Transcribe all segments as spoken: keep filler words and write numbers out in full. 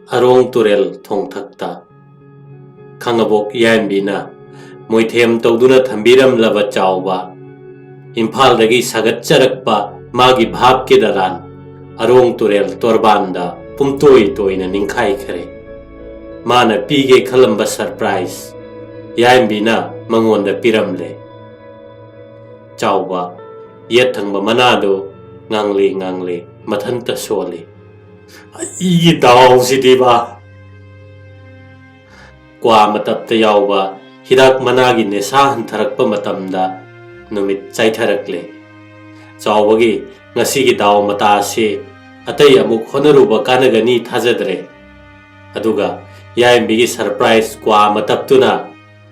ꯑꯔꯣꯡ ꯇꯨꯔꯦꯜ ꯊꯣꯡꯊꯛꯇ꯫ ꯈꯪꯉꯕꯣꯛ ꯌꯥꯏꯝꯕꯤꯅ ꯃꯣꯏꯊꯦꯝ ꯇꯧꯗꯨꯅ ꯊꯝꯕꯤꯔꯝꯂꯕ ꯆꯥꯎꯕ, ꯏꯝꯐꯥꯜꯗꯒꯤ ꯁꯥꯒꯠꯆꯔꯛꯄ ꯃꯥꯒꯤ ꯚꯥꯞꯀꯤ ꯗꯂꯥꯟ ꯑꯔꯣꯡ ꯇꯨꯔꯦꯜ ꯇꯣꯔꯕꯥꯟꯗ ꯄꯨꯝꯇꯣꯏ ꯇꯣꯏꯅ ꯅꯤꯡꯈꯥꯏꯈ꯭ꯔꯦ꯫ ꯃꯥꯅ ꯄꯤꯒꯦ ꯈꯜꯂꯝꯕ ꯁꯔꯄ꯭ꯔꯥꯏꯖ ꯌꯥꯏꯝꯕꯤꯅ ꯃꯉꯣꯟꯗ ꯄꯤꯔꯝꯂꯦ꯫ ꯆꯥꯎꯕ, ꯌꯦꯠ ꯊꯪꯕ ꯃꯅꯥꯗꯨ ꯉꯥꯡꯂꯤ ꯉꯥꯡꯂꯤ ꯃꯊꯟꯇ ꯁꯣꯜꯂꯤ꯫ "ꯑꯩꯒꯤ ꯗꯥꯎꯁꯤꯗꯤꯕ!" ꯀ꯭ꯋꯥ ꯃꯇꯞꯇ ꯌꯥꯎꯕ ꯍꯤꯗꯥꯛ ꯃꯅꯥꯒꯤ ꯅꯤꯁꯥ ꯍꯟꯊꯔꯛꯄ ꯃꯇꯝꯗ ꯅꯨꯃꯤꯠ ꯆꯥꯏꯊꯔꯛꯂꯦ꯫ ꯆꯥꯎꯕꯒꯤ ꯉꯁꯤꯒꯤ ꯗꯥꯎ ꯃꯇꯥ ꯑꯁꯤ ꯑꯇꯩ ꯑꯃꯨꯛ ꯍꯣꯠꯅꯔꯨꯕ ꯀꯥꯟꯅꯒꯅꯤ ꯊꯥꯖꯗ꯭ꯔꯦ꯫ ꯑꯗꯨꯒ ꯌꯥꯏꯝꯕꯤꯒꯤ ꯁꯔꯄ꯭ꯔꯥꯏꯖ ꯀ꯭ꯋꯥ ꯃꯇꯞꯇꯨꯅ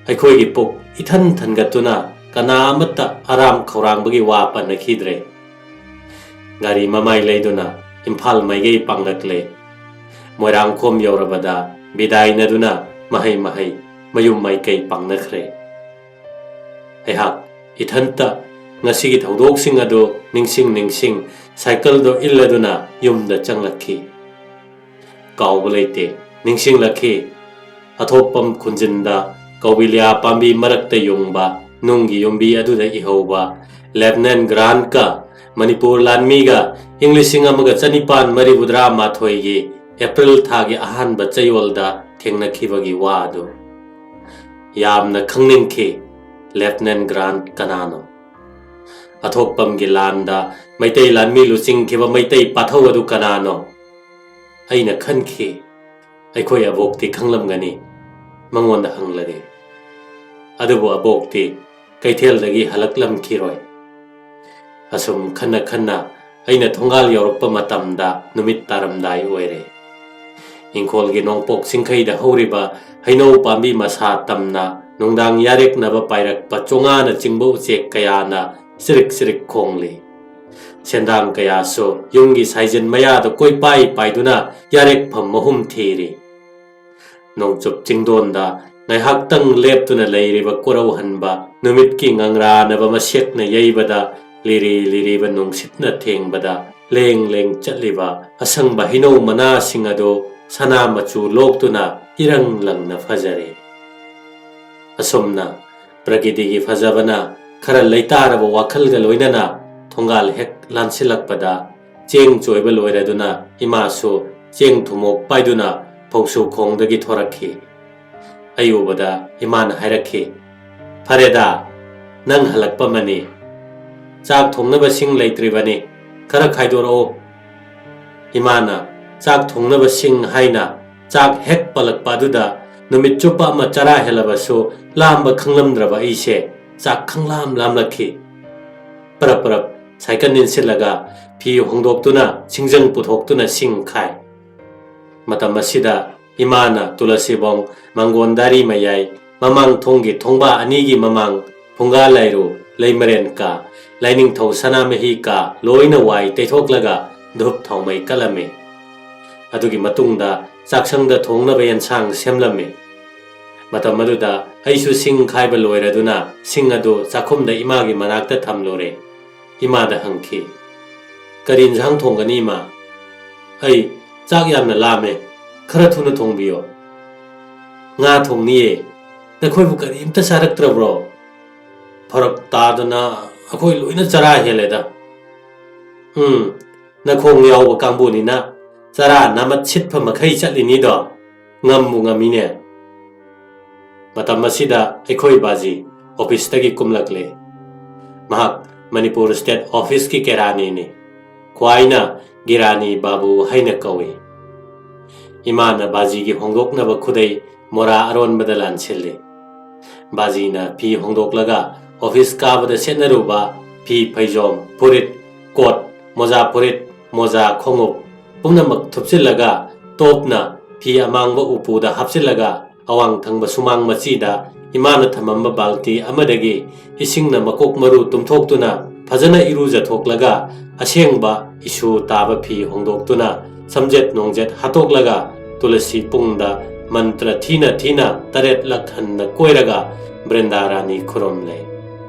ꯑꯩꯈꯣꯏꯒꯤ ꯄꯨꯛ ꯏꯊꯟ ꯊꯟꯒꯠꯇꯨꯅ ꯀꯅꯥ ꯑꯃꯠꯇ ꯑꯔꯥꯝ ꯈꯧꯔꯥꯡꯕꯒꯤ ꯋꯥ ꯄꯟꯅꯈꯤꯗ꯭ꯔꯦ꯫ ꯒꯥꯔꯤ ꯃꯃꯥꯏ ꯂꯩꯗꯨꯅ ꯏꯝꯐꯥꯜ ꯃꯥꯏꯀꯩ ꯄꯥꯡꯂꯛꯂꯦ꯫ ꯃꯣꯏꯔꯥꯡꯈꯣꯝ ꯌꯧꯔꯕꯗ ꯕꯤꯗꯥꯏꯅꯗꯨꯅ ꯃꯍꯩ ꯃꯍꯩ ꯃꯌꯨꯝ ꯃꯥꯏꯀꯩ ꯄꯥꯡꯅꯈ꯭ꯔꯦ꯫ ꯑꯩꯍꯥꯛ ꯏꯊꯟꯇ ꯉꯁꯤꯒꯤ ꯊꯧꯗꯣꯛꯁꯤꯡ ꯑꯗꯨ ꯅꯤꯡꯁꯤꯡ ꯅꯤꯡꯁꯤꯡ ꯁꯥꯏꯀꯜꯗꯨ ꯏꯜꯂꯗꯨꯅ ꯌꯨꯝꯗ ꯆꯪꯂꯛꯈꯤ꯫ ꯀꯥꯎꯕ ꯂꯩꯇꯦ, ꯅꯤꯡꯁꯤꯡꯂꯛꯈꯤ꯫ ꯑꯊꯣꯛꯄꯝ ꯈꯨꯟꯖꯤꯟꯗ ꯀꯧꯕꯤꯂꯤꯌꯥ ꯄꯥꯝꯕꯤ ꯃꯔꯛꯇ ꯌꯨꯡꯕ ꯅꯨꯡꯒꯤ ꯌꯨꯝꯕꯤ ꯑꯗꯨꯗ ꯏꯍꯧꯕ ꯂꯦꯐꯅꯦꯟ ꯒ꯭ꯔꯥꯟꯠꯀ ꯃꯅꯤꯄꯨꯔ ꯂꯥꯟꯃꯤꯒ ꯏꯪ ꯂꯤꯁꯤꯡ ꯑꯃꯒ ꯆꯅꯤꯄꯥꯟ ꯃꯔꯤꯐꯨꯇꯔꯥ ꯃꯥꯊꯣꯏꯒꯤ ꯑꯦꯄ꯭ꯔꯤꯜ ꯊꯥꯒꯤ ꯑꯍꯥꯟꯕ ꯆꯌꯣꯜꯗ ꯊꯦꯡꯅꯈꯤꯕꯒꯤ ꯋꯥ ꯑꯗꯨ꯫ ꯌꯥꯝꯅ ꯈꯪꯅꯤꯡꯈꯤ, ꯂꯦꯐꯅꯦꯟ ꯒ꯭ꯔꯥꯟꯠ ꯀꯅꯥꯅꯣ? ꯑꯊꯣꯛꯄꯝꯒꯤ ꯂꯥꯟꯗ ꯃꯩꯇꯩ ꯂꯥꯟꯃꯤ ꯂꯨꯆꯤꯡꯈꯤꯕ ꯃꯩꯇꯩ ꯄꯥꯊꯧ ꯑꯗꯨ ꯀꯅꯥꯅꯣ? ꯑꯩꯅ ꯈꯟꯈꯤ, ꯑꯩꯈꯣꯏ ꯑꯕꯣꯛꯇꯤ ꯈꯪꯂꯝꯒꯅꯤ, ꯃꯉꯣꯟꯗ ꯍꯪꯂꯒꯦ꯫ ꯑꯗꯨꯕꯨ ꯑꯕꯣꯛꯇꯤ ꯀꯩꯊꯦꯜꯗꯒꯤ ꯍꯜꯂꯛꯂꯝꯈꯤꯔꯣꯏ꯫ ꯑꯁꯨꯝ ꯈꯟꯅ ꯈꯟꯅ ꯑꯩꯅ ꯊꯣꯡꯒꯥꯜ ꯌꯧꯔꯛꯄ ꯃꯇꯝꯗ ꯅꯨꯃꯤꯠ ꯇꯥꯔꯝꯗꯥꯏ ꯑꯣꯏꯔꯦ꯫ ꯏꯪꯈꯣꯜꯒꯤ ꯅꯣꯡꯄꯣꯛ ꯆꯤꯡꯈꯩꯗ ꯍꯧꯔꯤꯕ ꯍꯩꯅꯧ ꯄꯥꯝꯕꯤ ꯃꯁꯥ ꯇꯝꯅ ꯅꯨꯡꯗꯥꯡ ꯌꯥꯔꯦꯛꯅꯕ ꯄꯥꯏꯔꯛꯄ ꯆꯣꯉꯥꯅꯆꯤꯡꯕ ꯎꯆꯦꯛ ꯀꯌꯥꯅ ꯆꯤꯔꯤꯛ ꯆꯤꯔꯤꯛ ꯈꯣꯡꯂꯤ꯫ ꯁꯦꯟꯗ꯭ꯔꯥꯡ ꯀꯌꯥꯁꯨ ꯌꯨꯝꯒꯤ ꯁꯥꯏꯖꯤꯟ ꯃꯌꯥꯗ ꯀꯣꯏꯄꯥꯏ ꯄꯥꯏꯗꯨꯅ ꯌꯥꯔꯦꯛꯐꯝ ꯃꯍꯨꯝ ꯊꯤꯔꯤ꯫ ꯅꯣꯡꯆꯨꯞ ꯆꯤꯡꯗꯣꯟꯗ ꯉꯥꯏꯍꯥꯛꯇꯪ ꯂꯦꯞꯇꯨꯅ ꯂꯩꯔꯤꯕ ꯀꯣꯔꯧꯍꯟꯕ ꯅꯨꯃꯤꯠꯀꯤ ꯉꯪꯔꯥꯅꯕ ꯃꯁꯦꯛꯅ ꯌꯩꯕꯗ, ꯂꯤꯔꯤ ꯂꯤꯔꯤꯕ ꯅꯨꯡꯁꯤꯠꯅ ꯊꯦꯡꯕꯗ ꯂꯦꯡ ꯂꯦꯡ ꯆꯠꯂꯤꯕ ꯑꯁꯪꯕ ꯍꯩꯅꯧ ꯃꯅꯥꯁꯤꯡ ꯑꯗꯨ ꯁꯅꯥ ꯃꯆꯨ ꯂꯣꯛꯇꯨꯅ ꯏꯔꯪ ꯂꯪꯅ ꯐꯖꯔꯦ꯫ ꯑꯁꯨꯝꯅ ꯄ꯭ꯔꯀꯤꯇꯤꯒꯤ ꯐꯖꯕꯅ ꯈꯔ ꯂꯩꯇꯥꯔꯕ ꯋꯥꯈꯜꯒ ꯂꯣꯏꯅꯅ ꯊꯣꯡꯒꯥꯜ ꯍꯦꯛ ꯂꯥꯟꯁꯤꯜꯂꯛꯄꯗ, ꯆꯦꯡ ꯆꯣꯏꯕ ꯂꯣꯏꯔꯗꯨꯅ ꯏꯃꯥꯁꯨ ꯆꯦꯡ ꯊꯨꯝꯃꯣꯛ ꯄꯥꯏꯗꯨꯅ ꯐꯧꯁꯨ ꯈꯣꯡꯗꯒꯤ ꯊꯣꯔꯛꯈꯤ꯫ ꯑꯩ ꯎꯕꯗ ꯏꯃꯥꯅ ꯍꯥꯏꯔꯛꯈꯤ, "ꯐꯔꯦꯗ, ꯅꯪ ꯍꯜꯂꯛꯄ ꯑꯃꯅꯤ꯫ ꯆꯥꯛ ꯊꯣꯡꯅꯕ ꯁꯤꯡ ꯂꯩꯇ꯭ꯔꯤꯕꯅꯤ, ꯈꯔ ꯈꯥꯏꯗꯣꯔꯛꯑꯣ꯫" ꯏꯃꯥꯅ ꯆꯥꯛ ꯊꯣꯡꯅꯕ ꯁꯤꯡ ꯍꯥꯏꯅ ꯆꯥꯛ ꯍꯦꯛ ꯄꯜꯂꯛꯄ ꯑꯗꯨꯗ, ꯅꯨꯃꯤꯠ ꯆꯨꯞꯄ ꯑꯃ ꯆꯔꯥ ꯍꯦꯜꯂꯕꯁꯨ ꯂꯥꯝꯕ ꯈꯪꯂꯝꯗ꯭ꯔꯕ ꯑꯩꯁꯦ ꯆꯥꯛ ꯈꯪꯂꯥꯝ ꯂꯥꯝꯂꯛꯈꯤ꯫ ꯄꯔꯞ ꯄꯔꯞ ꯁꯥꯏꯀꯜ ꯏꯟꯁꯤꯜꯂꯒ ꯐꯤ ꯍꯣꯡꯗꯣꯛꯇꯨꯅ ꯁꯤꯡꯖꯪ ꯄꯨꯊꯣꯛꯇꯨꯅ ꯁꯤꯡ ꯈꯥꯏ꯫ ꯃꯇꯝ ꯑꯁꯤꯗ ꯏꯃꯥꯅ ꯇꯨꯂꯁꯤꯕꯣꯡ ꯃꯥꯡꯒꯣꯟꯗꯥꯔꯤ ꯃꯌꯥꯏ ꯃꯃꯥꯡ ꯊꯣꯡꯒꯤ ꯊꯣꯡꯕ ꯑꯅꯤꯒꯤ ꯃꯃꯥꯡ ꯐꯨꯡꯒꯥ ꯂꯥꯏꯔꯨ, ꯂꯩꯃꯔꯦꯟ ꯀꯥ, ꯂꯥꯏꯅꯤꯡꯊꯧ ꯁꯅꯥꯃꯍꯤ ꯀꯥ ꯂꯣꯏꯅ ꯋꯥꯏ ꯇꯩꯊꯣꯛꯂꯒ ꯙꯨꯞ ꯊꯥꯎꯃꯩ ꯀꯠꯂꯝꯃꯤ꯫ ꯑꯗꯨꯒꯤ ꯃꯇꯨꯡꯗ ꯆꯥꯛꯁꯪꯗ ꯊꯣꯡꯅꯕ ꯌꯦꯟꯁꯥꯡ ꯁꯦꯝꯂꯝꯃꯤ꯫ ꯃꯇꯝ ꯑꯗꯨꯗ ꯑꯩꯁꯨ ꯁꯤꯡ ꯈꯥꯏꯕ ꯂꯣꯏꯔꯗꯨꯅ ꯁꯤꯡ ꯑꯗꯨ ꯆꯥꯛꯈꯨꯝꯗ ꯏꯃꯥꯒꯤ ꯃꯅꯥꯛꯇ ꯊꯝꯂꯨꯔꯦ꯫ ꯏꯃꯥꯗ ꯍꯪꯈꯤ, "ꯀꯔꯤ ꯏꯟꯁꯥꯡ ꯊꯣꯡꯒꯅꯤ, ꯏꯃꯥ?" "ꯑꯩ ꯆꯥꯛ ꯌꯥꯝꯅ ꯂꯥꯝꯃꯦ, ꯈꯔ ꯊꯨꯅ ꯊꯣꯡꯕꯤꯌꯣ꯫" "ꯉꯥ ꯊꯣꯡꯅꯤꯌꯦ, ꯅꯈꯣꯏꯕꯨ ꯀꯔꯤꯝꯇ ꯆꯥꯔꯛꯇ꯭ꯔꯕ꯭ꯔꯣ?" "ꯐꯔꯛ ꯇꯥꯗꯅ ꯑꯩꯈꯣꯏ ꯂꯣꯏꯅ ꯆꯔꯥ ꯍꯦꯜꯂꯦꯗ꯫" "ꯎꯝ, ꯅꯈꯣꯡ ꯌꯥꯎꯕ ꯀꯥꯡꯕꯨꯅꯤꯅ ꯆꯔꯥ ꯅꯥꯃꯠ ꯁꯤꯠꯄ ꯃꯈꯩ ꯆꯠꯂꯤꯅꯤꯗꯣ, ꯉꯝꯕꯨ ꯉꯝꯃꯤꯅꯦ꯫" ꯃꯇꯝ ꯑꯁꯤꯗ ꯑꯩꯈꯣꯏ ꯕꯥꯖꯤ ꯑꯣꯐꯤꯁꯇꯒꯤ ꯀꯨꯝꯂꯛꯂꯦ꯫ ꯃꯍꯥꯛ ꯃꯅꯤꯄꯨꯔ ꯁ꯭ꯇꯦꯠ ꯑꯣꯐꯤꯁꯀꯤ ꯀꯦꯔꯥꯅꯤꯅꯤ꯫ ꯈ꯭ꯋꯥꯏꯅ ꯒꯤꯔꯥꯅꯤ ꯕꯥꯕꯨ ꯍꯥꯏꯅ ꯀꯧꯏ꯫ ꯏꯃꯥꯅ ꯕꯥꯖꯤꯒꯤ ꯍꯣꯡꯗꯣꯛꯅꯕ ꯈꯨꯗꯩ ꯃꯣꯔꯥ ꯑꯔꯣꯟꯕꯗ ꯂꯥꯟꯁꯤꯜꯂꯤ꯫ ꯕꯥꯖꯤꯅ ꯐꯤ ꯍꯣꯡꯗꯣꯛꯂꯒ ꯑꯣꯐꯤꯁ ꯀꯥꯕꯗ ꯁꯦꯠꯅꯔꯨꯕ ꯐꯤ ꯐꯩꯖꯣꯝ, ꯐꯨꯔꯤꯠ, ꯀꯣꯠ, ꯃꯣꯖꯥ ꯐꯨꯔꯤꯠ, ꯃꯣꯖꯥ ꯈꯣꯡꯎꯞ ꯄꯨꯝꯅꯃꯛ ꯊꯨꯞꯆꯤꯜꯂꯒ ꯇꯣꯞꯅ ꯐꯤ ꯑꯃꯥꯡꯕ ꯎꯄꯨꯗ ꯍꯥꯞꯆꯤꯜꯂꯒ ꯑꯋꯥꯡ ꯊꯪꯕ ꯁꯨꯃꯥꯡ ꯃꯆꯤꯗ ꯏꯃꯥꯅ ꯊꯝꯃꯝꯕ ꯕꯥꯜꯇꯤ ꯑꯃꯗꯒꯤ ꯏꯁꯤꯡꯅ ꯃꯀꯣꯛ ꯃꯔꯨ ꯇꯨꯝꯊꯣꯛꯇꯨꯅ ꯐꯖꯅ ꯏꯔꯨꯖꯊꯣꯛꯂꯒ ꯑꯁꯦꯡꯕ ꯏꯁꯨ ꯇꯥꯕ ꯐꯤ ꯍꯣꯡꯗꯣꯛꯇꯨꯅ ꯁꯝꯖꯦꯠ ꯅꯣꯡꯖꯦꯠ ꯍꯥꯠꯇꯣꯛꯂꯒ ꯇꯨꯂꯁꯤ ꯄꯨꯡꯗ ꯃꯟꯇ꯭ꯔ ꯊꯤꯅ ꯊꯤꯅ ꯇꯔꯦꯠꯂꯛ ꯍꯟꯅ ꯀꯣꯏꯔꯒ ꯕ꯭ꯔꯤꯟꯗꯥ ꯔꯥꯅꯤ ꯈꯨꯔꯨꯝꯂꯦ꯫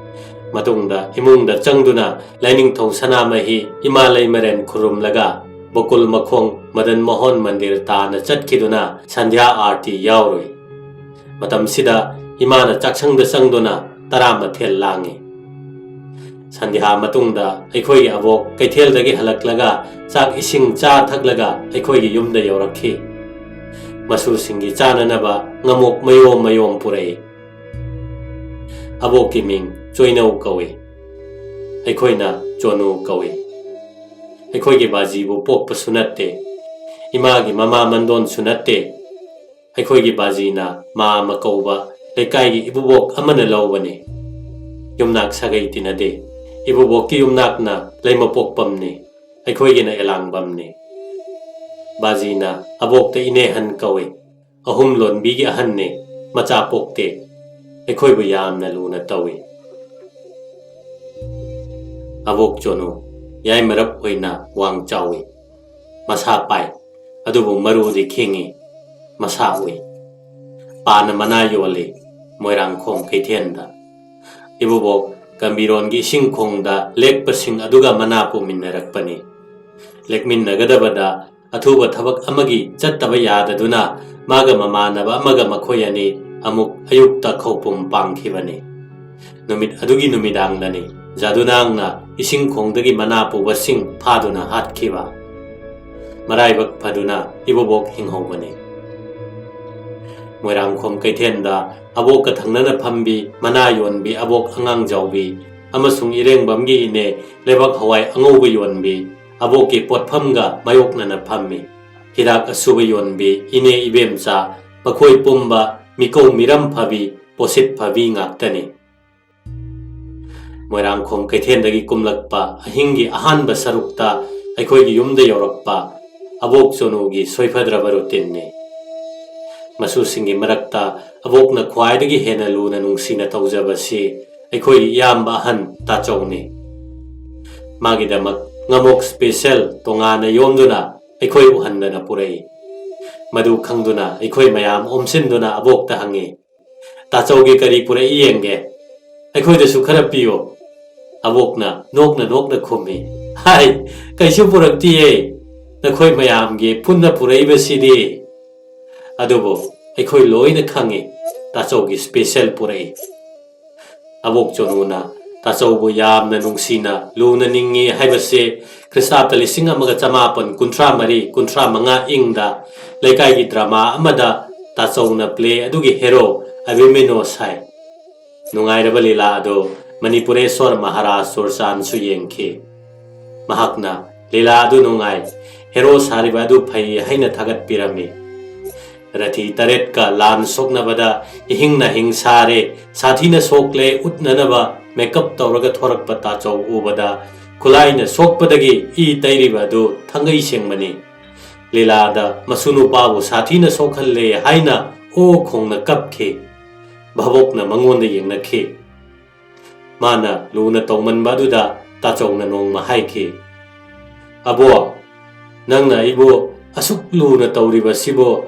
ꯃꯇꯨꯡꯗ ꯏꯃꯨꯡꯗ ꯆꯪꯗꯨꯅ ꯂꯥꯏꯅꯤꯡꯊꯧ ꯁꯅꯥꯃꯍꯤ ꯏꯃꯥ ꯂꯩꯃꯔꯦꯟ ꯈꯨꯔꯨꯝꯂꯒ ꯕꯀꯨꯜ ꯃꯈꯣꯡ ꯃꯗꯟ ꯃꯣꯍꯟ ꯃꯟꯗꯤꯔ ꯇꯥꯅ ꯆꯠꯈꯤꯗꯨꯅ ꯁꯟꯙ꯭ꯌꯥ ꯑꯥꯔꯇꯤ ꯌꯥꯎꯔꯨꯏ꯫ ꯃꯇꯝꯁꯤꯗ ꯏꯃꯥꯅ ꯆꯥꯛꯁꯪꯗ ꯆꯪꯗꯨꯅ ꯇꯔꯥ ꯃꯊꯦꯜ ꯂꯥꯡꯉꯤ꯫ ꯁꯟꯙ꯭ꯌꯥ ꯃꯇꯨꯡꯗ ꯑꯩꯈꯣꯏꯒꯤ ꯑꯕꯣꯛ ꯀꯩꯊꯦꯜꯗꯒꯤ ꯍꯜꯂꯛꯂꯒ ꯆꯥꯛ ꯏꯁꯤꯡ ꯆꯥ ꯊꯛꯂꯒ ꯑꯩꯈꯣꯏꯒꯤ ꯌꯨꯝꯗ ꯌꯧꯔꯛꯈꯤ꯫ ꯃꯁꯨꯁꯤꯡꯒꯤ ꯆꯥꯅꯅꯕ ꯉꯃꯣꯛ ꯃꯌꯣꯝ ꯃꯌꯣꯝ ꯄꯨꯔꯛꯏ꯫ ꯑꯕꯣꯛꯀꯤ ꯃꯤꯡ ꯆꯣꯏꯅꯧ ꯀꯧꯏ꯫ ꯑꯩꯈꯣꯏꯅ ꯆꯣꯅꯨ ꯀꯧꯏ꯫ ꯑꯩꯈꯣꯏꯒꯤ ꯕꯥꯖꯤꯕꯨ ꯄꯣꯛꯄꯁꯨ ꯅꯠꯇꯦ, ꯏꯃꯥꯒꯤ ꯃꯃꯥ ꯃꯟꯗꯣꯟꯁꯨ ꯅꯠꯇꯦ꯫ ꯑꯩꯈꯣꯏꯒꯤ ꯕꯥꯖꯤꯅ ꯃꯥ ꯑꯃ ꯀꯧꯕ ꯂꯩꯀꯥꯏꯒꯤ ꯏꯕꯨꯕꯣꯛ ꯑꯃꯅ ꯂꯧꯕꯅꯤ꯫ ꯌꯨꯝꯅꯥꯛ ꯁꯥꯒꯩ ꯇꯤꯟꯅꯗꯦ꯫ ꯏꯕꯨꯕꯣꯛꯀꯤ ꯌꯨꯝꯅꯥꯛꯅ ꯂꯩꯃꯄꯣꯛꯄꯝꯅꯤ, ꯑꯩꯈꯣꯏꯒꯤꯅ ꯑꯦꯂꯥꯡꯕꯝꯅꯤ꯫ ꯕꯥꯖꯤꯅ ꯑꯕꯣꯛꯇ ꯏꯅꯦꯍꯟ ꯀꯧꯏ꯫ ꯑꯍꯨꯝ ꯂꯣꯟꯕꯤꯒꯤ ꯑꯍꯟꯅꯤ, ꯃꯆꯥ ꯄꯣꯛꯇꯦ꯫ ꯑꯩꯈꯣꯏꯕꯨ ꯌꯥꯝꯅ ꯂꯨꯅ ꯇꯧꯏ꯫ ꯑꯕꯣꯛ ꯆꯣꯅꯨ ꯌꯥꯏꯃꯔꯞ ꯑꯣꯏꯅ ꯋꯥꯡ ꯆꯥꯎꯏ꯫ ꯃꯁꯥ ꯄꯥꯏ, ꯑꯗꯨꯕꯨ ꯃꯔꯨꯗꯤ ꯈꯤꯡꯉꯤ꯫ ꯃꯁꯥ ꯎꯏ꯫ ꯄꯥꯅ ꯃꯅꯥ ꯌꯣꯜꯂꯤ ꯃꯣꯏꯔꯥꯡꯈꯣꯝ ꯀꯩꯊꯦꯜꯗ꯫ ꯏꯕꯨꯕꯣꯛ ꯒꯝꯚꯤꯔꯣꯟꯒꯤ ꯏꯁꯤꯡ ꯈꯣꯡꯗ ꯂꯦꯛꯄꯁꯤꯡ ꯑꯗꯨꯒ ꯃꯅꯥ ꯄꯨꯃꯤꯟꯅꯔꯛꯄꯅꯤ꯫ ꯂꯦꯛꯃꯤꯟꯅꯒꯗꯕꯗ ꯑꯊꯨꯕ ꯊꯕꯛ ꯑꯃꯒꯤ ꯆꯠꯇꯕ ꯌꯥꯗꯗꯨꯅ ꯃꯥꯒ ꯃꯃꯥꯟꯅꯕ ꯑꯃꯒ ꯃꯈꯣꯏ ꯑꯅꯤ ꯑꯃꯨꯛ ꯑꯌꯨꯛꯇ ꯈꯧꯄꯨꯝ ꯄꯥꯡꯈꯤꯕꯅꯤ꯫ ꯅꯨꯃꯤꯠ ꯑꯗꯨꯒꯤ ꯅꯨꯃꯤꯗꯥꯡꯗꯅꯤ ꯖꯥꯗꯨꯅꯥꯡꯅ ꯏꯁꯤꯡ ꯈꯣꯡꯗꯒꯤ ꯃꯅꯥ ꯄꯨꯕꯁꯤꯡ ꯐꯥꯗꯨꯅ ꯍꯥꯠꯈꯤꯕ꯫ ꯃꯔꯥꯏꯕꯛ ꯐꯗꯨꯅ ꯏꯕꯣꯕꯣꯛ ꯍꯤꯡꯍꯧꯕꯅꯤ꯫ ꯃꯣꯏꯔꯥꯡꯈꯣꯝ ꯀꯩꯊꯦꯜꯗ ꯑꯕꯣꯛꯀ ꯊꯪꯅꯅ ꯐꯝꯕꯤ ꯃꯅꯥ ꯌꯣꯟꯕꯤ ꯑꯕꯣꯛ ꯑꯉꯥꯡꯖꯥꯎꯕꯤ ꯑꯃꯁꯨꯡ ꯏꯔꯦꯡꯕꯝꯒꯤ ꯏꯅꯦ ꯂꯩꯕꯥꯛ ꯍꯋꯥꯏ ꯑꯉꯧꯕ ꯌꯣꯟꯕꯤ ꯑꯕꯣꯛꯀꯤ ꯄꯣꯠꯐꯝꯒ ꯃꯥꯌꯣꯛꯅꯅ ꯐꯝꯃꯤ꯫ ꯍꯤꯗꯥꯛ ꯑꯁꯨꯕ ꯌꯣꯟꯕꯤ ꯏꯅꯦ ꯏꯕꯦꯝꯆꯥ, ꯃꯈꯣꯏ ꯄꯨꯝꯕ ꯃꯤꯀꯧ ꯃꯤꯔꯝ ꯐꯕꯤ, ꯄꯣꯠꯁꯤꯠ ꯐꯕꯤ ꯉꯥꯛꯇꯅꯤ꯫ ꯃꯣꯏꯔꯥꯡꯈꯣꯝ ꯀꯩꯊꯦꯜꯗꯒꯤ ꯀꯨꯝꯂꯛꯄ ꯑꯍꯤꯡꯒꯤ ꯑꯍꯥꯟꯕ ꯁꯔꯨꯛꯇ ꯑꯩꯈꯣꯏꯒꯤ ꯌꯨꯝꯗ ꯌꯧꯔꯛꯄ ꯑꯕꯣꯛ ꯆꯣꯅꯨꯒꯤ ꯁꯣꯏꯐꯗ꯭ꯔꯕ ꯔꯨꯇꯤꯟꯅꯤ꯫ ꯃꯁꯨꯁꯤꯡꯒꯤ ꯃꯔꯛꯇ ꯑꯕꯣꯛꯅ ꯈ꯭ꯋꯥꯏꯗꯒꯤ ꯍꯦꯟꯅ ꯂꯨꯅ ꯅꯨꯡꯁꯤꯅ ꯇꯧꯖꯕꯁꯤ ꯑꯩꯈꯣꯏꯒꯤ ꯏꯌꯥꯝꯕ ꯑꯍꯟ ꯇꯥꯆꯧꯅꯤ꯫ ꯃꯥꯒꯤꯗꯃꯛ ꯉꯃꯣꯛ ꯁ꯭ꯄꯦꯁꯦꯜ ꯇꯣꯉꯥꯟꯅ ꯌꯣꯝꯗꯨꯅ ꯑꯩꯈꯣꯏ ꯎꯍꯟꯗꯅ ꯄꯨꯔꯛꯏ꯫ ꯃꯗꯨ ꯈꯪꯗꯨꯅ ꯑꯩꯈꯣꯏ ꯃꯌꯥꯝ ꯑꯣꯝꯁꯤꯟꯗꯨꯅ ꯑꯕꯣꯛꯇ ꯍꯪꯉꯤ, "ꯇꯥꯆꯧꯒꯤ ꯀꯔꯤ ꯄꯨꯔꯛꯏ ꯌꯦꯡꯒꯦ? ꯑꯩꯈꯣꯏꯗꯁꯨ ꯈꯔ ꯄꯤꯌꯣ꯫" ꯑꯕꯣꯛꯅ ꯅꯣꯛꯅ ꯅꯣꯛꯅ ꯈꯨꯝꯃꯤ, "ꯍꯥꯏ, ꯀꯩꯁꯨ ꯄꯨꯔꯛꯇꯤꯌꯦ꯫ ꯅꯈꯣꯏ ꯃꯌꯥꯝꯒꯤ ꯄꯨꯟꯅ ꯄꯨꯔꯛꯏꯕꯁꯤꯗꯤ꯫ ꯑꯗꯨꯕꯨ ꯑꯩꯈꯣꯏ ꯂꯣꯏꯅ ꯈꯪꯏ, ꯇꯥꯆꯧꯒꯤ special ꯄꯨꯔꯛꯏ꯫ ꯑꯕꯣꯛ ꯆꯅꯨꯅ ꯇꯥꯆꯧꯕꯨ ꯌꯥꯝꯅ ꯅꯨꯡꯁꯤꯅ ꯂꯨꯅ ꯅꯤꯡꯏ ꯍꯥꯏꯕꯁꯦ ꯈ꯭ꯔꯤꯁꯇꯥꯕꯇ ꯂꯤꯁꯤꯡ ꯑꯃꯒ ꯆꯃꯥꯄꯟ ꯀꯨꯟꯊ꯭ꯔꯥ ꯃꯔꯤ ꯀꯨꯟꯊ꯭ꯔꯥ ꯃꯉꯥ ꯏꯪꯗ ꯂꯩꯀꯥꯏꯒꯤ drama ꯑꯃꯗ ꯇꯥꯆꯧꯅ play ꯑꯗꯨꯒꯤ hero ꯑꯕꯤꯃꯅ꯭ꯌꯨ ꯁꯥꯏ꯫ ꯅꯨꯡꯉꯥꯏꯔꯕ ꯂꯤꯂꯥ ꯑꯗꯨ ꯃꯅꯤꯄꯨꯔꯦꯁ꯭ꯋꯔ ꯃꯍꯥꯔꯥꯖ ꯆꯨꯔꯆꯥꯟꯁꯨ ꯌꯦꯡꯈꯤ꯫ ꯃꯍꯥꯛꯅ ꯂꯤꯂꯥ ꯑꯗꯨ ꯅꯨꯡꯉꯥꯏ, hero ꯁꯥꯔꯤꯕ ꯑꯗꯨ ꯐꯩ ꯍꯥꯏꯅ ꯊꯥꯒꯠꯄꯤꯔꯝꯃꯤ꯫ ꯔꯊꯤ ꯇꯔꯦꯠꯀ ꯂꯥꯟ ꯁꯣꯛꯅꯕꯗ ꯏꯍꯤꯡ ꯅꯥꯍꯤꯡ ꯁꯥꯔꯦ, ꯁꯥꯊꯤꯅ ꯁꯣꯛꯂꯦ ꯎꯠꯅꯅꯕ makeup ꯇꯧꯔꯒ ꯊꯣꯔꯛꯄ ꯇꯥꯆꯧ ꯎꯕꯗ ꯈꯨꯠꯂꯥꯏꯅ ꯁꯣꯛꯄꯗꯒꯤ ꯏ ꯇꯩꯔꯤꯕ ꯑꯗꯨ ꯊꯥꯡꯒꯩ ꯁꯦꯡꯕꯅꯤ꯫ ꯂꯤꯂꯥꯗ ꯃꯁꯨ ꯅꯨꯄꯥꯕꯨ ꯁꯥꯊꯤꯅ ꯁꯣꯛꯍꯜꯂꯦ ꯍꯥꯏꯅ ꯑꯣ ꯈꯣꯡꯅ ꯀꯞꯈꯤ꯫ ꯚꯥꯕꯣꯛꯅ ꯃꯉꯣꯟꯗ ꯌꯦꯡꯅꯈꯤ꯫ ꯃꯥꯅ ꯂꯨꯅ ꯇꯧꯃꯟꯕ ꯑꯗꯨꯗ ꯇꯥꯆꯧꯅ ꯅꯣꯡꯃ ꯍꯥꯏꯈꯤ, "ꯑꯕꯣꯛ, ꯅꯪꯅ ꯑꯩꯕꯨ ꯑꯁꯨꯛ ꯂꯨꯅ ꯇꯧꯔꯤꯕꯁꯤꯕꯨ,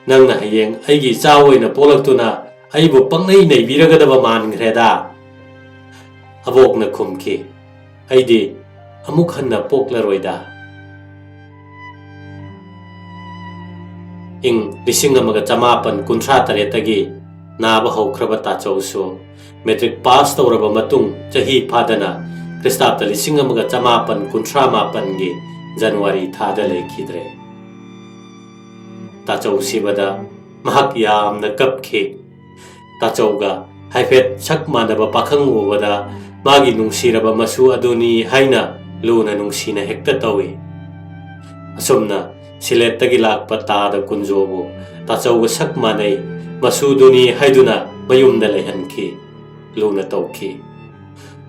ꯅꯪꯅ ꯍꯌꯦꯡ ꯑꯩꯒꯤ ꯏꯆꯥ ꯑꯣꯏꯅ ꯄꯣꯛꯂꯛꯇꯨꯅ ꯑꯩꯕꯨ ꯄꯪꯅꯩ ꯅꯩꯕꯤꯔꯒꯗꯕ ꯃꯥꯟꯈ꯭ꯔꯦꯗ꯫" ꯑꯕꯣꯛꯅ ꯈꯨꯝꯈꯤ, "ꯑꯩꯗꯤ ꯑꯃꯨꯛ ꯍꯟꯅ ꯄꯣꯛꯂꯔꯣꯏꯗ꯫" ꯏꯪ ꯂꯤꯁꯤꯡ ꯑꯃꯒ ꯆꯃꯥꯄꯟ ꯀꯨꯟꯊ꯭ꯔꯥ ꯇꯔꯦꯠꯇꯒꯤ ꯅꯥꯕ ꯍꯧꯈ꯭ꯔꯕ ꯇꯥꯆꯧꯁꯨ matric pass ꯇꯧꯔꯕ ꯃꯇꯨꯡ ꯆꯍꯤ ꯐꯥꯗꯅ ꯈ꯭ꯔꯤꯁꯇꯥꯕꯇ ꯂꯤꯁꯤꯡ ꯑꯃꯒ ꯆꯃꯥꯄꯟ ꯀꯨꯟꯊ꯭ꯔꯥ ꯃꯥꯄꯟꯒꯤ January ꯊꯥꯗ ꯂꯩꯈꯤꯗ꯭ꯔꯦ꯫ ꯇꯥꯆꯧ ꯁꯤꯕꯗ ꯃꯍꯥꯛ ꯌꯥꯝꯅ ꯀꯞꯈꯤ꯫ ꯇꯥꯆꯧꯒ ꯍꯥꯏꯐꯦꯠ ꯁꯛ ꯃꯥꯟꯅꯕ ꯄꯥꯈꯪ ꯎꯕꯗ ꯃꯥꯒꯤ ꯅꯨꯡꯁꯤꯔꯕ ꯃꯁꯨ ꯑꯗꯨꯅꯤ ꯍꯥꯏꯅ ꯂꯨꯅ ꯅꯨꯡꯁꯤꯅ ꯍꯦꯛꯇ ꯇꯧꯏ꯫ ꯑꯁꯨꯝꯅ ꯁꯤꯂꯦꯠꯇꯒꯤ ꯂꯥꯛꯄ ꯇꯥꯗ ꯀꯨꯟꯖꯣꯕꯨ ꯇꯥꯆꯧꯒ ꯁꯛ ꯃꯥꯟꯅꯩ, ꯃꯁꯨꯗꯨꯅꯤ ꯍꯥꯏꯗꯨꯅ ꯃꯌꯨꯝꯗ ꯂꯩꯍꯟꯈꯤ, ꯂꯨꯅ ꯇꯧꯈꯤ꯫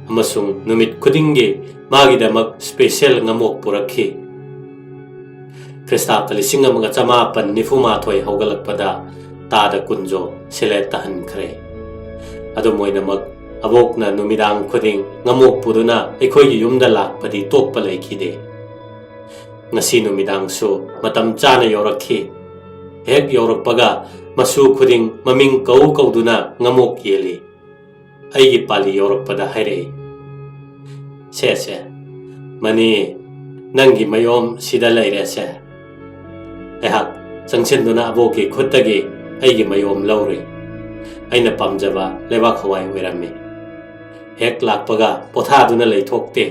ꯑꯃꯁꯨꯡ ꯅꯨꯃꯤꯠ ꯈꯨꯗꯤꯡꯒꯤ ꯃꯥꯒꯤꯗꯃꯛ special ꯉꯃꯣꯛ ꯄꯨꯔꯛꯈꯤ꯫ ꯈ꯭ꯔꯤꯁꯇꯥꯕꯇ ꯂꯤꯁꯤꯡ ꯑꯃꯒ ꯆꯃꯥꯄꯟ ꯅꯤꯐꯨ ꯃꯥꯊꯣꯏ ꯍꯧꯒꯠꯂꯛꯄꯗ ꯇꯥꯗ ꯀꯨꯟꯖꯣ ꯁꯤꯂꯦꯠ ꯇꯥꯍꯟꯈ꯭ꯔꯦ꯫ ꯑꯗꯨꯝ ꯑꯣꯏꯅꯃꯛ, ꯑꯕꯣꯛꯅ ꯅꯨꯃꯤꯗꯥꯡ ꯈꯨꯗꯤꯡ ꯉꯃꯣꯛ ꯄꯨꯗꯨꯅ ꯑꯩꯈꯣꯏꯒꯤ ꯌꯨꯝꯗ ꯂꯥꯛꯄꯗꯤ ꯇꯣꯛꯄ ꯂꯩꯈꯤꯗꯦ꯫ ꯉꯁꯤ ꯅꯨꯃꯤꯗꯥꯡꯁꯨ ꯃꯇꯝ ꯆꯥꯅ ꯌꯧꯔꯛꯈꯤ꯫ ꯍꯦꯛ ꯌꯧꯔꯛꯄꯒ ꯃꯁꯨ ꯈꯨꯗꯤꯡ ꯃꯃꯤꯡ ꯀꯧ ꯀꯧꯗꯨꯅ ꯉꯃꯣꯛ ꯌꯦꯜꯂꯤ꯫ ꯑꯩꯒꯤ ꯄꯥꯂꯤ ꯌꯧꯔꯛꯄꯗ ꯍꯥꯏꯔꯛꯏ, "ꯁꯦ, ꯁꯦ, ꯃꯅꯤ, "ꯅꯪꯒꯤ ꯃꯌꯣꯝ ꯁꯤꯗ ꯂꯩꯔꯦꯁꯦ"꯫ ꯑꯩꯍꯥꯛ ꯆꯪꯁꯤꯟꯗꯨꯅ ꯑꯕꯣꯛꯀꯤ ꯈꯨꯠꯇꯒꯤ ꯑꯩꯒꯤ ꯃꯌꯣꯝ ꯂꯧꯔꯨꯏ꯫ ꯑꯩꯅ ꯄꯥꯝꯖꯕ ꯂꯩꯕꯥꯛ ꯍꯋꯥꯏ ꯑꯣꯏꯔꯝꯃꯤ꯫ ꯍꯦꯛ ꯂꯥꯛꯄꯒ ꯄꯣꯊꯥꯗꯨꯅ ꯂꯩꯊꯣꯛꯇꯦ꯫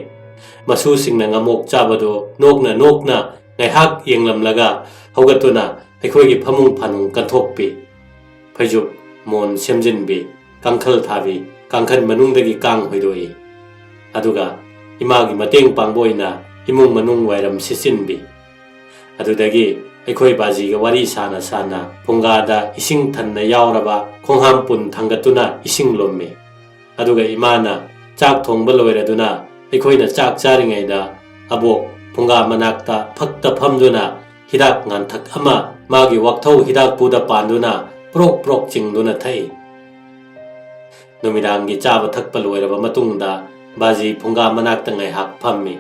ꯃꯁꯨꯁꯤꯡꯅ ꯉꯥꯃꯣꯛ ꯆꯥꯕꯗꯨ ꯅꯣꯛꯅ ꯅꯣꯛꯅ ꯉꯥꯏꯍꯥꯛ ꯌꯦꯡꯂꯝꯂꯒ ꯍꯧꯒꯠꯇꯨꯅ ꯑꯩꯈꯣꯏꯒꯤ ꯐꯃꯨꯡ ꯐꯥꯅꯨꯡ ꯀꯟꯊꯣꯛꯄꯤ꯫ ꯐꯩꯖꯨꯞ ꯃꯣꯟ ꯁꯦꯝꯖꯤꯟꯕꯤ, ꯀꯥꯡꯈꯜ ꯊꯥꯕꯤ, ꯀꯥꯡꯈꯜ ꯃꯅꯨꯡꯗꯒꯤ ꯀꯥꯡ ꯍꯣꯏꯗꯣꯛꯏ꯫ ꯑꯗꯨꯒ ꯏꯃꯥꯒꯤ ꯃꯇꯦꯡ ꯄꯥꯡꯕ ꯑꯣꯏꯅ ꯏꯃꯨꯡ ꯃꯅꯨꯡ ꯋꯥꯏꯔꯝ ꯁꯤꯠꯆꯤꯟꯕꯤ꯫ ꯑꯗꯨꯗꯒꯤ ꯑꯩꯈꯣꯏ ꯕꯥꯖꯤꯒ ꯋꯥꯔꯤ ꯁꯥꯅ ꯁꯥꯅ ꯐꯨꯡꯒꯥꯗ ꯏꯁꯤꯡ ꯊꯟꯅ ꯌꯥꯎꯔꯕ ꯈꯣꯡꯍꯥꯝ ꯄꯨꯟ ꯊꯥꯡꯒꯠꯇꯨꯅ ꯏꯁꯤꯡ ꯂꯨꯝꯃꯤ꯫ ꯑꯗꯨꯒ ꯏꯃꯥꯅ ꯆꯥꯛ ꯊꯣꯡꯕ ꯂꯣꯏꯔꯗꯨꯅ ꯑꯩꯈꯣꯏꯅ ꯆꯥꯛ ꯆꯥꯔꯤꯉꯩꯗ ꯑꯕꯣꯛ ꯐꯨꯡꯒꯥ ꯃꯅꯥꯛꯇ ꯐꯛꯇ ꯐꯝꯗꯨꯅ ꯍꯤꯗꯥꯛ ꯉꯥꯟꯊꯛ ꯑꯃ ꯃꯥꯒꯤ ꯋꯥꯛꯊꯧ ꯍꯤꯗꯥꯛꯄꯨꯗ ꯄꯥꯟꯗꯨꯅ ꯄ꯭ꯔꯣꯛ ꯄ꯭ꯔꯣꯛ ꯆꯤꯡꯗꯨꯅ ꯊꯛꯏ꯫ ꯅꯨꯃꯤꯗꯥꯡꯒꯤ ꯆꯥꯕ ꯊꯛꯄ ꯂꯣꯏꯔꯕ ꯃꯇꯨꯡꯗ ꯕꯥꯖꯤ ꯐꯨꯡꯒꯥ ꯃꯅꯥꯛꯇ ꯉꯥꯏꯍꯥꯛ ꯐꯝꯃꯤ꯫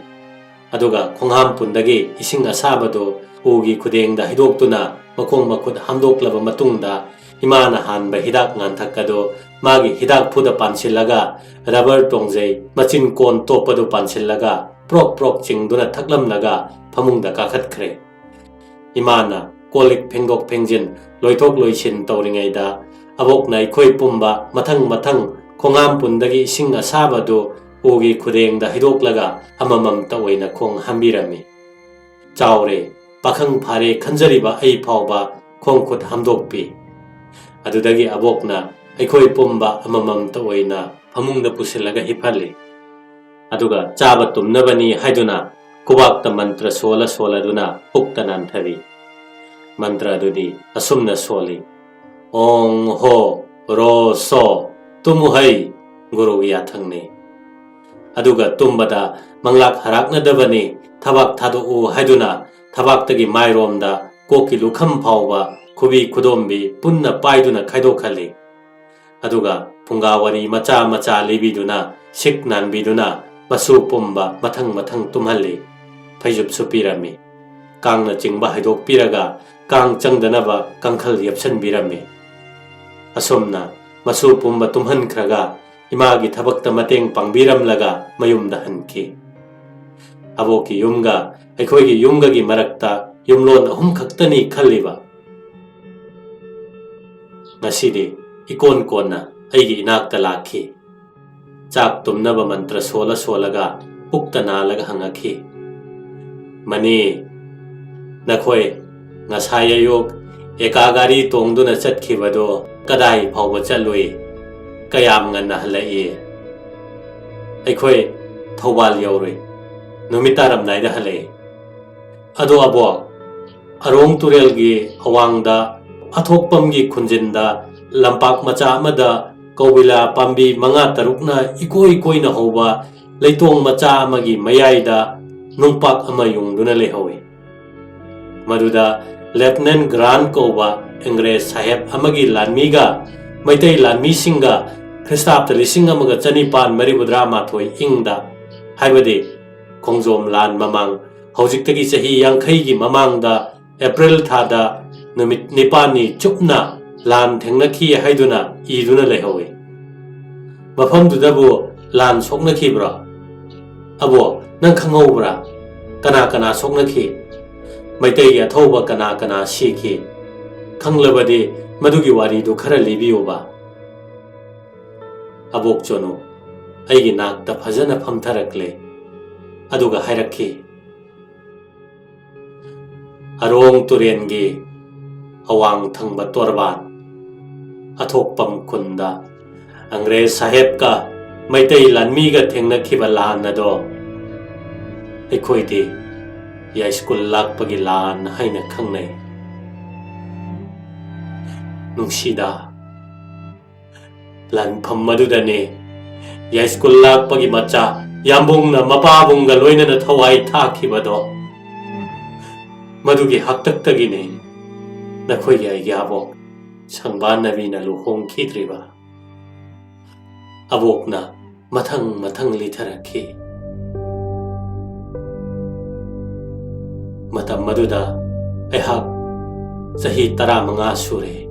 ꯑꯗꯨꯒ ꯈꯣꯡꯍꯥꯝ ꯄꯨꯟꯗꯒꯤ ꯏꯁꯤꯡ ꯑꯁꯥꯕꯗꯨ ꯎꯒꯤ ꯈꯨꯗꯦꯡꯗ ꯍꯩꯗꯣꯛꯇꯨꯅ ꯃꯈꯣꯡ ꯃꯈꯨꯠ ꯍꯥꯝꯗꯣꯛꯂꯕ ꯃꯇꯨꯡꯗ ꯏꯃꯥꯅ ꯍꯥꯟꯕ ꯍꯤꯗꯥꯛ ꯉꯥꯟꯊꯛ ꯑꯗꯨ ꯃꯥꯒꯤ ꯍꯤꯗꯥꯛ ꯐꯨꯗ ꯄꯥꯟꯁꯤꯜꯂꯒ ꯔꯕꯔ ꯇꯣꯡꯖꯩ ꯃꯆꯤꯟ ꯀꯣꯟ ꯇꯣꯞꯄꯗꯨ ꯄꯥꯟꯁꯤꯜꯂꯒ ꯄ꯭ꯔꯣꯛ ꯄ꯭ꯔꯣꯛ ꯆꯤꯡꯗꯨꯅ ꯊꯛꯂꯝꯂꯒ ꯐꯃꯨꯡꯗ ꯀꯥꯈꯠꯈ꯭ꯔꯦ꯫ ꯏꯃꯥꯅ ꯀꯣꯜ ꯂꯤꯛ ꯐꯦꯡꯗꯣꯛ ꯐꯦꯡꯖꯤꯟ, ꯂꯣꯏꯊꯣꯛ ꯂꯣꯏꯁꯤꯟ ꯇꯧꯔꯤꯉꯩꯗ ꯑꯕꯣꯛꯅ ꯑꯩꯈꯣꯏ ꯄꯨꯝꯕ ꯃꯊꯪ ꯃꯊꯪ ꯈꯣꯡꯍꯥꯝ ꯄꯨꯟꯗꯒꯤ ꯏꯁꯤꯡ ꯑꯁꯥꯕꯗꯨ ꯎꯒꯤ ꯈꯨꯗꯦꯡꯗ ꯍꯩꯗꯣꯛꯂꯒ ꯑꯃꯃꯝꯇ ꯑꯣꯏꯅ ꯈꯣꯡ ꯍꯥꯝꯕꯤꯔꯝꯃꯤ꯫ ꯆꯥꯎꯔꯦ, ꯄꯥꯈꯪ ꯐꯥꯔꯦ ꯈꯟꯖꯔꯤꯕ ꯑꯩ ꯐꯥꯎꯕ ꯈꯣꯡ ꯈꯨꯠ ꯍꯥꯝꯗꯣꯛꯄꯤ꯫ ꯑꯗꯨꯗꯒꯤ ꯑꯕꯣꯛꯅ ꯑꯩꯈꯣꯏ ꯄꯨꯝꯕ ꯑꯃꯃꯝꯇ ꯑꯣꯏꯅ ꯐꯃꯨꯡꯗ ꯄꯨꯁꯤꯜꯂꯒ ꯍꯤꯞꯍꯜꯂꯤ꯫ ꯑꯗꯨꯒ ꯆꯥꯕ ꯇꯨꯝꯅꯕꯅꯤ ꯍꯥꯏꯗꯨꯅ ꯈꯨꯕꯥꯛꯇ ꯃꯟꯇ꯭ꯔ ꯁꯣꯜꯂ ꯁꯣꯜꯂꯗꯨꯅ ꯄꯨꯛꯇ ꯅꯥꯟꯊꯕꯤ꯫ ꯃꯟꯇ꯭ꯔ ꯑꯗꯨꯗꯤ ꯑꯁꯨꯝꯅ ꯁꯣꯜꯂꯤ: "ꯑꯣꯡ ꯍꯣ ꯔꯣ ꯁꯣ, ꯇꯨꯃꯨ ꯍꯩ", ꯒꯨꯔꯨꯒꯤ ꯌꯥꯊꯪꯅꯤ꯫ ꯑꯗꯨꯒ ꯇꯨꯝꯕꯗ ꯃꯪꯂꯥꯛ ꯍꯔꯥꯛꯅꯗꯕꯅꯤ, ꯊꯕꯥꯛ ꯊꯥꯗꯣꯛꯎ ꯍꯥꯏꯗꯨꯅ ꯊꯕꯥꯛꯇꯒꯤ ꯃꯥꯏꯔꯣꯝꯗ ꯀꯣꯛꯀꯤ ꯂꯨꯈꯝ ꯐꯥꯎꯕ ꯈꯨꯕꯤ ꯈꯨꯗꯣꯝꯕꯤ ꯄꯨꯟꯅ ꯄꯥꯏꯗꯨꯅ ꯈꯥꯏꯗꯣꯛꯍꯜꯂꯤ꯫ ꯑꯗꯨꯒ ꯐꯨꯡꯒꯥ ꯋꯥꯔꯤ ꯃꯆꯥ ꯃꯆꯥ ꯂꯤꯕꯤꯗꯨꯅ, ꯁꯤꯛ ꯅꯥꯟꯕꯤꯗꯨꯅ ꯃꯁꯨ ꯄꯨꯝꯕ ꯃꯊꯪ ꯃꯊꯪ ꯇꯨꯝꯍꯜꯂꯤ꯫ ꯐꯩꯖꯨꯞꯁꯨ ꯄꯤꯔꯝꯃꯤ꯫ ꯀꯥꯡꯅ ꯆꯤꯡꯕ ꯍꯩꯗꯣꯛꯄꯤꯔꯒ ꯀꯥꯡ ꯆꯪꯗꯅꯕ ꯀꯥꯡꯈꯜ ꯌꯦꯞꯁꯟꯕꯤꯔꯝꯃꯤ꯫ ꯑꯁꯨꯝꯅ ꯃꯁꯨ ꯄꯨꯝꯕ ꯇꯨꯝꯍꯟꯈ꯭ꯔꯒ ꯏꯃꯥꯒꯤ ꯊꯕꯛꯇ ꯃꯇꯦꯡ ꯄꯥꯡꯕꯤꯔꯝꯂꯒ ꯃꯌꯨꯝꯗ ꯍꯟꯈꯤ꯫ ꯑꯕꯣꯛꯀꯤ ꯌꯨꯝꯒ ꯑꯩꯈꯣꯏꯒꯤ ꯌꯨꯝꯒꯒꯤ ꯃꯔꯛꯇ ꯌꯨꯝꯂꯣꯟ ꯑꯍꯨꯝ ꯈꯛꯇꯅꯤ ꯈꯜꯂꯤꯕ꯫ ꯉꯁꯤꯗꯤ ꯏꯀꯣꯟ ꯀꯣꯟꯅ ꯑꯩꯒꯤ ꯏꯅꯥꯛꯇ ꯂꯥꯛꯈꯤ꯫ ꯆꯥꯛ ꯇꯨꯝꯅꯕ ꯃꯟꯇ꯭ꯔ ꯁꯣꯜꯂ ꯁꯣꯜꯂꯒ ꯄꯨꯛꯇ ꯅꯥꯜꯂꯒ ꯍꯪꯉꯛꯈꯤ, "ꯃꯅꯤ, ꯅꯈꯣꯏ ꯉꯁꯥꯏ ꯑꯌꯨꯛ ꯑꯦꯀꯥ ꯒꯥꯔꯤ ꯇꯣꯡꯗꯨꯅ ꯆꯠꯈꯤꯕꯗꯣ ꯀꯗꯥꯏ ꯐꯥꯎꯕ ꯆꯠꯂꯨꯏ? ꯀꯌꯥꯝ ꯉꯟꯅ ꯍꯜꯂꯛꯏ?" "ꯑꯩꯈꯣꯏ ꯊꯧꯕꯥꯜ ꯌꯧꯔꯨꯏ꯫ ꯅꯨꯃꯤꯠ ꯇꯥꯔꯝꯗꯥꯏꯗ ꯍꯜꯂꯛꯏ꯫ ꯑꯗꯣ ꯑꯕꯣꯛ, ꯑꯔꯣꯡ ꯇꯨꯔꯦꯜꯒꯤ ꯑꯋꯥꯡꯗ ꯑꯊꯣꯛꯄꯝꯒꯤ ꯈꯨꯟꯖꯤꯟꯗ ꯂꯝꯄꯥꯛ ꯃꯆꯥ ꯑꯃꯗ ꯀꯧꯕꯤꯂꯥ ꯄꯥꯝꯕꯤ ꯃꯉꯥ ꯇꯔꯨꯛꯅ ꯏꯀꯣꯏ ꯀꯣꯏꯅ ꯍꯧꯕ ꯂꯩꯇꯣꯡ ꯃꯆꯥ ꯑꯃꯒꯤ ꯃꯌꯥꯏꯗ ꯅꯨꯡꯄꯥꯛ ꯑꯃ ꯌꯨꯡꯗꯨꯅ ꯂꯩꯍꯧꯏ꯫ ꯃꯗꯨꯗ ꯂꯦꯐꯅꯦꯟ ꯒ꯭ꯔꯥꯟ ꯀꯧꯕ ꯑꯪꯒ꯭ꯔꯦꯖ ꯁꯥꯍꯦꯕ ꯑꯃꯒꯤ ꯂꯥꯟꯃꯤꯒ ꯃꯩꯇꯩ ꯂꯥꯟꯃꯤꯁꯤꯡꯒ ꯈ꯭ꯔꯤꯁꯇꯥꯕꯇ ꯂꯤꯁꯤꯡ ꯑꯃꯒ ꯆꯅꯤꯄꯥꯟ ꯃꯔꯤꯐꯨꯇꯔꯥ ꯃꯥꯊꯣꯏ ꯏꯪꯗ, ꯍꯥꯏꯕꯗꯤ ꯈꯣꯡꯖꯣꯝ ꯂꯥꯟ ꯃꯃꯥꯡ, ꯍꯧꯖꯤꯛꯇꯒꯤ ꯆꯍꯤ ꯌꯥꯡꯈꯩꯒꯤ ꯃꯃꯥꯡꯗ ꯑꯦꯄ꯭ꯔꯤꯜ ꯊꯥꯗ ꯅꯨꯃꯤꯠ ꯅꯤꯄꯥꯜꯅꯤ ꯆꯨꯞꯅ ꯂꯥꯟ ꯊꯦꯡꯅꯈꯤ ꯍꯥꯏꯗꯨꯅ ꯏꯗꯨꯅ ꯂꯩꯍꯧꯏ꯫ ꯃꯐꯝꯗꯨꯗꯕꯨ ꯂꯥꯟ ꯁꯣꯛꯅꯈꯤꯕ꯭ꯔꯣ? ꯑꯕꯣ, ꯅꯪ ꯈꯪꯍꯧꯕ꯭ꯔꯥ? ꯀꯅꯥ ꯀꯅꯥ ꯁꯣꯛꯅꯈꯤ? ꯃꯩꯇꯩꯒꯤ ꯑꯊꯧꯕ ꯀꯅꯥ ꯀꯅꯥ ꯁꯤꯈꯤ? ꯈꯪꯂꯕꯗꯤ ꯃꯗꯨꯒꯤ ꯋꯥꯔꯤꯗꯨ ꯈꯔ ꯂꯤꯕꯤꯌꯨꯕ꯫" ꯑꯕꯣꯛ ꯆꯣꯅꯨ ꯑꯩꯒꯤ ꯅꯥꯛꯇ ꯐꯖꯅ ꯐꯝꯊꯔꯛꯂꯦ꯫ ꯑꯗꯨꯒ ꯍꯥꯏꯔꯛꯈꯤ, "ꯑꯔꯣꯡ ꯇꯨꯔꯦꯟꯒꯤ ꯑꯋꯥꯡ ꯊꯪꯕ ꯇꯣꯔꯕꯥꯟ, ꯑꯊꯣꯛꯄꯝ ꯈꯨꯟꯗ ꯑꯪꯒ꯭ꯔꯦꯖ ꯁꯥꯍꯦꯕꯀ ꯃꯩꯇꯩ ꯂꯥꯟꯃꯤꯒ ꯊꯦꯡꯅꯈꯤꯕ ꯂꯥꯟ ꯑꯗꯣ ꯑꯩꯈꯣꯏꯗꯤ ꯌꯥꯏꯁ꯭ꯀꯨꯜ ꯂꯥꯛꯄꯒꯤ ꯂꯥꯟ ꯍꯥꯏꯅ ꯈꯪꯅꯩ꯫ ꯅꯨꯡꯁꯤꯗ, ꯂꯥꯟꯐꯝ ꯑꯗꯨꯗꯅꯤ ꯌꯥꯏꯁ꯭ꯀꯨꯜ ꯂꯥꯛꯄꯒꯤ ꯃꯆꯥ ꯌꯥꯝꯕꯨꯡꯅ ꯃꯄꯥꯕꯨꯡꯒ ꯂꯣꯏꯅꯅ ꯊꯋꯥꯏ ꯊꯥꯈꯤꯕꯗꯣ꯫ ꯃꯗꯨꯒꯤ ꯍꯥꯛꯇꯛꯇꯒꯤꯅꯤ ꯅꯈꯣꯏꯒꯤ ꯑꯩꯒꯤ ꯑꯕꯣꯛ ꯁꯪꯕꯥꯟꯅꯕꯤꯅ ꯂꯨꯍꯣꯡꯈꯤꯗ꯭ꯔꯤꯕ꯫" ꯑꯕꯣꯛꯅ ꯃꯊꯪ ꯃꯊꯪ ꯂꯤꯊꯔꯛꯈꯤ꯫ ꯃꯇꯝ ꯑꯗꯨꯗ ꯑꯩꯍꯥꯛ ꯆꯍꯤ ꯇꯔꯥꯃꯉꯥ ꯁꯨꯔꯦ꯫